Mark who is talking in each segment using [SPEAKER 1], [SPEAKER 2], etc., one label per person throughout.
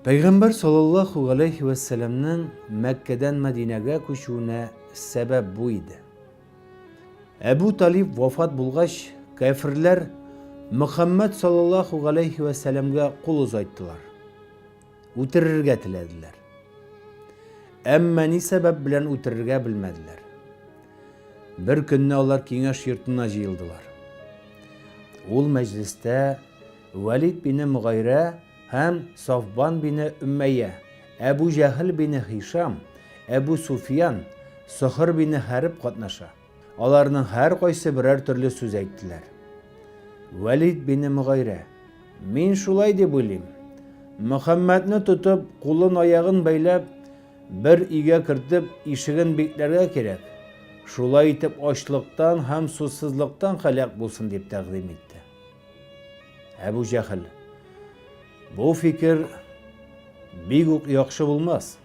[SPEAKER 1] Пәйгамбәр саллаллаһу галәйһи вә сәләмнең Мәккәдән Мәдинәгә күчүенә сәбәп бу иде. Әбу Талиб вафат булгач, кәферләр Мөхәммәд саллаллаһу галәйһи вә сәләмгә кул озайттылар. Үтерергә теләделәр. Әмма ни сәбәп белән үтерергә белмәделәр. Бер көнне алар киңәш йортына җыелдылар. Ул мәҗлестә Вәлид бине Мөгайрә һәм Сафбан бине Өммәйә, Әбү Җәһел бине Һишам, Әбү Суфиян, Сохр бине Хәреб катнаша. Аларның һәркайсы берәр төрле сүз әйттеләр. Вәлид бине Мөгайрә, Мин шулай дип уйлыйм. Мөхәммәдне тотып, кулын-аягын бәйләп, бер өйгә кертеп, ишеген бикләргә кирәк. Шулай итеп ачлыктан һәм сусызлыктан һәлак булсын, дип тәкъдим итте. Әбу Җәһел, Бу фикер бик үк яхшы булмас.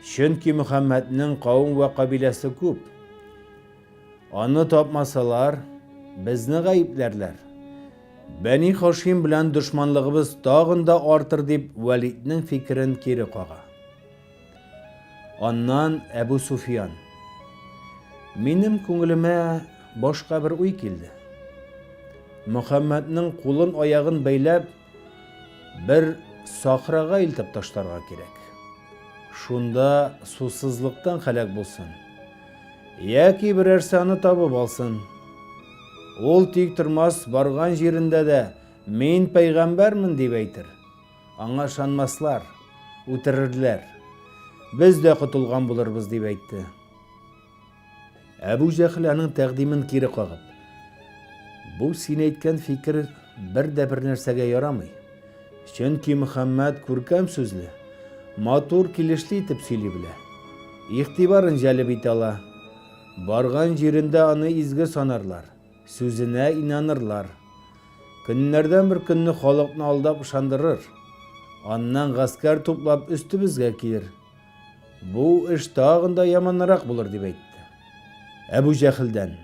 [SPEAKER 1] Чөнки Мөхәммәднең кавым вә кабиләсе күп. Аны тапмасалар, безне гаепләрләр. Бәни Хашим белән дошманлыгыбыз тагын да артыр, дип Вәлиднең фикерен кире кага. Аннан Әбу Суфиян. Минем күңелемә башка бер уй килде. Мөхәммәднең кулын-аягын бәйләп, бер сахрага илтеп ташларга кирәк. Шунда сусызлыктан һәлак булсын. Яки берәрсе аны табып алсын. Ул тик тормас, барган җирендә дә мин пәйгамбәрмен дип әйтер. Аңа ышанмаслар, үтерерләр. Без дә котылган булырбыз, дип әйтте. Әбү Җәһел аның тәкъдимен кире кагып, Бу син әйткән фикер бер дә бер нәрсәгә ярамый. Чөнки Мөхәммәд күркәм сүзле, матур килешле итеп сөйли белә. Игътибарын җәлеп итә ала. Барган җирендә аны изге санарлар. Сүзенә инанырлар. Көннәрдән бер көнне халыкны алдап ышандырыр. Аннан гаскәр туплап өстебезгә килер. Бу эш тагын да яманрак булыр, дип әйтте. Әбү Җәһелдән,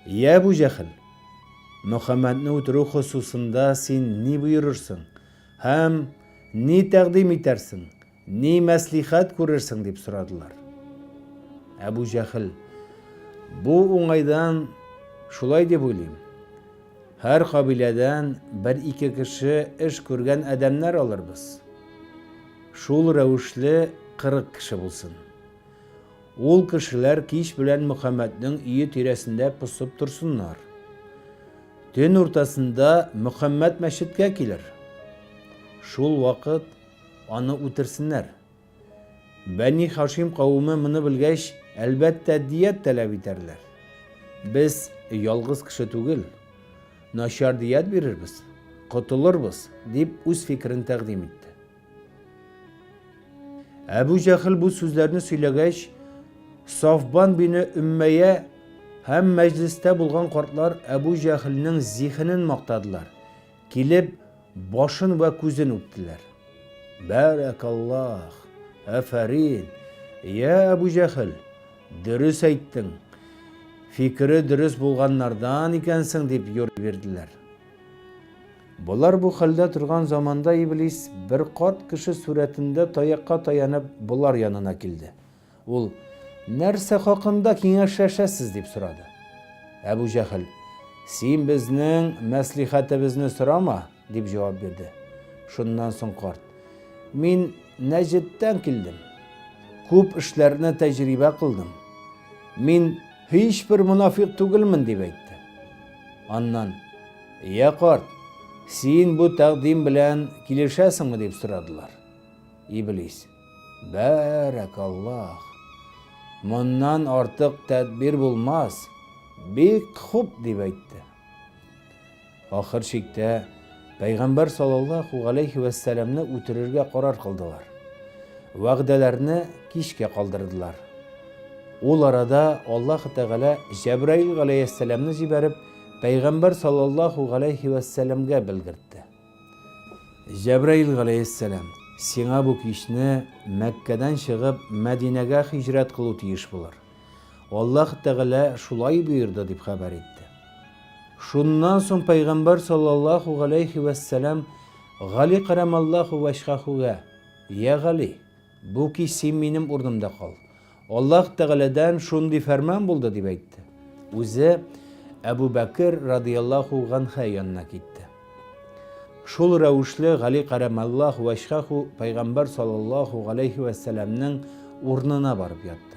[SPEAKER 1] Йә Әбү Җәһел, Мөхәммәдне үтерү хосусында син ни боерырсың һәм ни тәкъдим итәрсең? Ни мәслихәт күрерсең, дип сорадылар. Әбу Җәһел, Бу уңайдан шулай дип уйлыйм. Һәр кабиләдән бер-ике кеше эш күргән адәмнәр алырбыз. Шул рәвешле 40 кеше булсын. Ул кешеләр кич белән Мөхәммәднең өе тирәсендә посып торсыннар. Төн уртасында Мөхәммәд мәчеткә килер. Шул вакыт Аны үтерсеннәр. Бәни Хашим кавеме моны белгәч, әлбәттә, дият таләп итәрләр. Без ялгыз кеше түгел, начар дият бирербез, котылырбыз, дип үз фикерен тәкъдим итте. Әбү Җәһел бу сүзләрне сөйләгәч, Сафбан бине Өммәя һәм мәҗлестә булган картлар Әбү Җәһелнең зиһенен мактадылар. Килеп, башын вә күзен үптеләр. Бәрәкаллаһ! Афәрин! Йә Әбү Җәһел, дөрес әйттең. Фикере дөрес булганнардан икәнсең, дип юри бирделәр. Болар бу хәлдә торган заманда Иблис бер карт кеше сурәтендә таякка таянып болар янына килде. Ул, Нәрсә хакында киңәшләшәсез? дип сорады. Әбү Җәһел, Син безнең мәслихәтебезне сорама, дип җавап бирде. Шуннан соң карт, Мин Нәҗдтән килдем. Күп эшләрне тәҗрибә кылдым. Мин һичбер монафикъ түгелмен, дип әйтте. Аннан, Йә карт, син бу тәкъдим белән килешәсеңме? дип сорадылар. Иблис. Бәрәкаллаһ! Моннан артык тәдбир булмас, бик хуп, дип әйтте. Ахыр чиктә Пәйгамбәр саллаллаһу галәйһи вәссәламне үтерергә карар кылдылар. Вәгъдәләрне кичкә калдырдылар. Ул арада Аллаһ Тәгалә Җәбраил галәйһиссәламне җибәреп, Пәйгамбәр саллаллаһу галәйһи вәссәламгә белгертте. Җәбраил галәйһиссәлам, сиңа бу кичне Мәккәдән чыгып Мәдинәгә һиҗрәт кылу тиеш булыр. Аллаһ Тәгалә шулай боерды, дип хәбәр итте. Шуннан соң пәйгамбәр саллаллаһу галәйһи вәссәлам Гали кәрәмаллаһу вәҗһәһүгә. Йә Гали, бу кич син минем урынымда кал. Аллаһ Тәгаләдән шундый фәрман булды, дип әйтте. Үзе Әбу Бәкер радыяллаһу ганһә янына китте. Шул рәвешле Гали кәрәмәллаһу вәҗһәһү пәйгамбәр саллаллаһу галәйһи вә сәләмнең урынына барып ятты.